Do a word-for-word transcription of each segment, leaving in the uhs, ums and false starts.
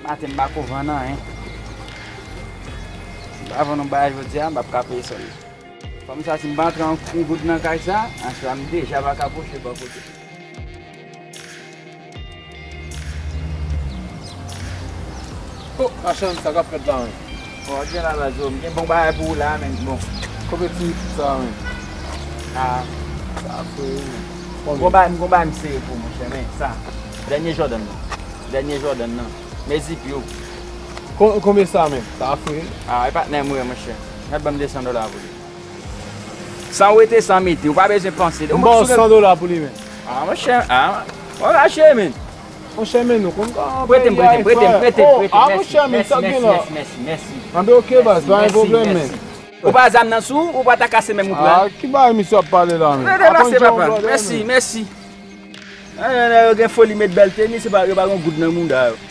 Maten m pa ko vann anyen. M pa vann yon bagay jodi a, m p ap ka peye sòl la. Fanm sa, si m pa antre yon, yon goud nan kay sa, aswè a m deja pa ka kouche bò kote. Oh, machann, sa k ap fèt la menm? Bon, ok la, baz, yo, m gen bon bagay pou ou la, men bon. Konbyen ti sa menm? Ah, sa fre wi, men. M gon bagay, m gon bagay m sere pou ou, monchè, men sa. Dènye Jordan nan. Dènye Jordan nan. Men zip yo. Kon-, konbyen sa menm? Sa fre. Ah, e patnè m wi, monchè. Mèt ban m de san dola pou li. San wete, san mete. Ou pa bezwen panse. M ba w san dola pou li, men. Ah, monchè. Ah, w rache, men. Monchè, men nou konn kòman peyi a ye, frè. Prete m, prete m, prete m, prete m, prete m. Oh, ah, monchè, men sa gen la. Mèsi, mèsi, mèsi, mèsi. Anben, ok, baz, pa gen pwoblèm, men. Ou pa zam nan sou ou, ou pa ta kase menm ou pran. Ah, ki bagay misye ap pale la, men? Rete pase, papa. Mèsi, mèsi. Ah, nèg yo gen foli met bèl teni, se pa, yo pa gen goud nan mouda yo.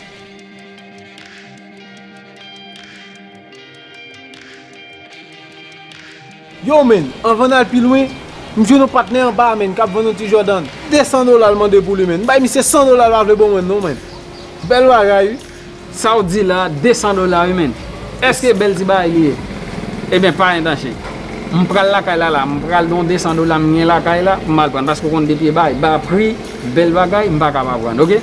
Yo, men, anvan n al pi lwen, m jwenn yon patnè anba a, men, k ap vann yon ti Jordan. De san dola l mande pou li, men. M bay misye san dola, l pa vle ban mwen, non, men. Bèl bagay, wi. Sa w di la, de san dola, wi, men. Èske bèl ti bagay li ye? Ebyen, pa gen danje. M pral lakay la, la. M pral gen yon de san dola, m gen lakay la, m al pran. Paske w konn depi e bagay, ba pri, bèl bagay, m pa ka pa pran, ok?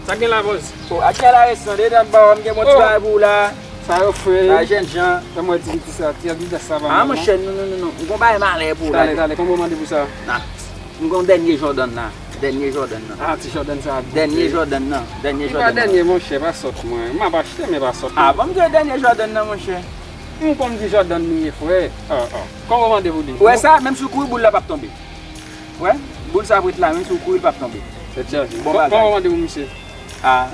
Sa gen la, bòs? Oh, atè la resan, dedan ba w, m gen bon ti bagay pou ou la. Sa yo fre. Bay jènjan. Fè m wè ti piti sa, ti Adidas sa pa mal, non? Ah, monchè, non, non, non, non. M gon bagay malè pou ou la. Talè, talè, konbyen w mande pou sa? Nah. M gon dènye Jordan la. Dènye Jordan nan. Ah, ti Jordan sa. Dènye Jordan nan. Dènye Jordan nan. Li pa dènye, monchè, pa sòt mwen. M ap achte, men pa sòt mwen. Ah, bon, m di dènye Jordan nan, monchè. M konn di Jordan li ye, frè. Ah, ah. Konbyen w mande pou li? Ou wè sa, menm si w kouri, boul la p ap tonbe. Wè, boul sa ap ret la, menm si w kouri, l p ap tonbe. Tèt chaje. Bon bagay. Kòman w mande pou misye? Ah,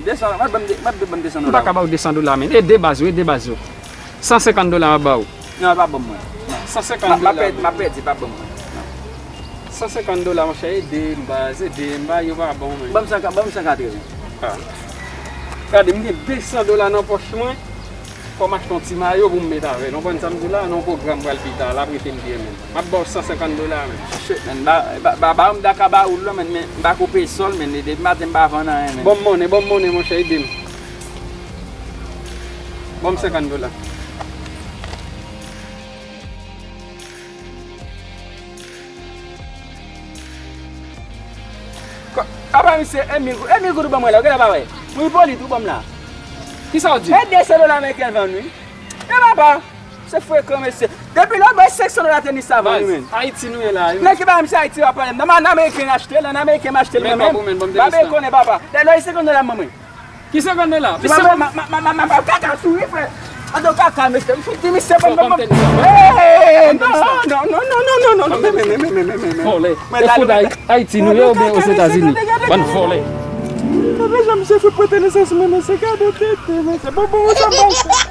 de san, mwen ban m de, mwen ban m de san dola. M pa ka ba w de san dola, men. Ede baz yo, ede baz yo. San senkant dola m ap ba w. Non, l p ap ban m mwen. San senkant dola. M ap pèdi, m ap pèdi, l p ap ban m mwen. Non. San senkant dola, monchè, ede m, baz, ede m, ba yo pa bon, men. Ban m san, ban m san katreven. Ah. Gade, m gen de san dola nan pòch mwen. Fò m achte yon ti mayo pou m met avè l. Ou konprann sa m di w la? Nan yon pwogram pral pita, l ap rete m byen menm. M ap ba w san senkant dola menm. Shit, man. Ba, ba, ba, ba m ta ka ba ou l, men, men m pa ko peye sòl, men depi maten m pa vann anyen, men. Ban m monnen, ban m monnen, monchè, ede m. Ban m senkant dola. Apa misye, e mil goud, e mil goud ou ban mwen la, ou genlè pa wè. Mwen ipolit ou ban m la. Kisa w di? E de san dola ameriken vann wi. E papa, se frekan mesye. Depi lè w bay senk san dola tenis sa vann wi, men. Ayiti nou ye la wi. Nèg ki pa menm se Ayiti w ap pale m. Nan, nan ameriken achte l, nan ameriken m achte l mwen menm. Ba ben konnen papa. Lè lè senkant dola m ban mwen. Ki senkant dola? Misye, m ap kaka sou li, frè. An tou kaka, mesye, m soti, misye, ban m, ban m, ban m. Hey, non, non, non. Vòlè. Èske w t Ayiti nou ye oubyen Ozetazini? Bann vòlè. Gade jan misye fout pote nesans mwen, mesye, gade tete, mesye. Bon, bon, sa m pase.